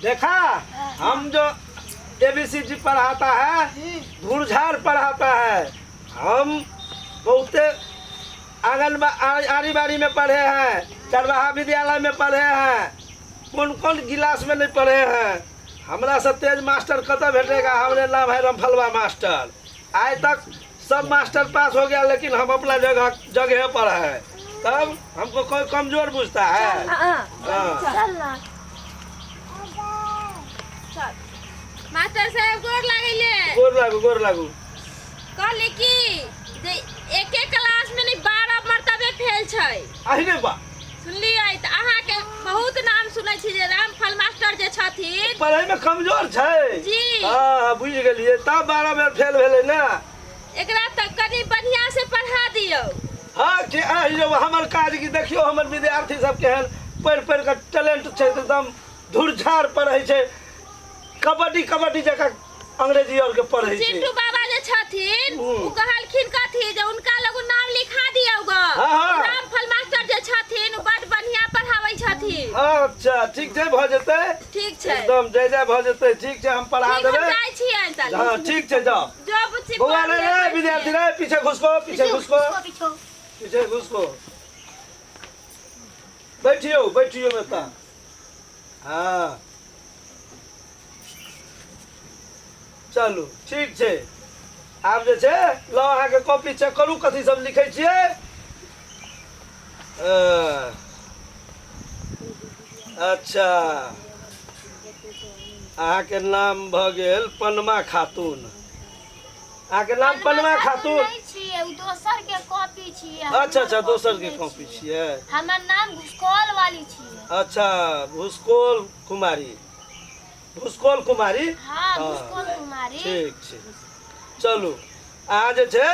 देखा, हम जो एबीसीडी पढ़ाता है, धुरझाड़ पढ़ाता है। हम बहुते आंगन आड़ी बाड़ी में पढ़े हैं, चरवाहा विद्यालय में पढ़े हैं, कौन कौन गिलास में नहीं पढ़े हैं। हमरा से तेज मास्टर कतऽ भेटेगा? हमरे नाम है रमफलवा मास्टर। आज तक सब मास्टर पास हो गया, लेकिन हम अपना जगह जगह पर है, तब हमको कोई कमजोर बुझता है। हाँ। चल ना। चल मास्टर साहेब, गोर लागैले। गोर लागू, गोर लागू। कहली कि जे एके क्लास में नहीं 12 मरतबे फेल छै। अहिने बा। सुनलियै? तऽ अहाँके बहुत नाम सुनै छी जे रामफल मास्टर जे छथिन पढ़ै में कमजोर छै। जी। हाँ, बुझि गेलियै, तब 12 बेर फेल भेलै ने। एकरा तऽ कनि बढ़िआँ से पढ़ा दियौ। हाँ कि आहि यौ, हमर काज की? देखियौ हमर विद्यार्थी सब केहन पढ़ि पढ़ि कऽ टैलेंट छै, एकदम धुरझाड़ पढ़ै छै, कबड्डी कबड्डी जकाँ अंग्रेजी और के पढ़ै छै। चिंटू बाबा जे छथिन हम्म। ओ कहलखिन कथी जे हुनका लग नाम लिखा दियौ ग। हाँ। रामफल मास्टर जे छथिन ओ बड बढ़िया पढ़ाबै छथिन। अच्छा, ठीक छै, भऽ जेतै। ठीक छै। एकदम जय जय भऽ जेतै। ठीक छै, हम पढ़ा ठीक, हम देबै। जाइ छियनि ताली। हाँ, ठीक छै, जाओ। जो बुच्ची। बौआ रे रे, विद्यार्थी रे, पीछे घुसको, पीछे घुसको। पीछो। पीछे घुसको, बैठियो, बैठियो बेटा। हाँ, चलू, ठीक छै। आब जे छै लऽ अहाँके कॉपी चेक करू, कथी सब लिखै छियै। अच्छा, अहाँके नाम भऽ गेल पनमा खातून। अहाँके नाम पनमा खातून नहि छियै, ओ दोसर के कॉपी छियै। अच्छा, दोसर के कॉपी छियै। हमर नाम घुसकौल वाली छियै। अच्छा, भुसकोल कुमारी, भुसकोल कुमारी। हाँ, घुसकौल कुमारी। ठीक छै, चलू, अहाँ जे छै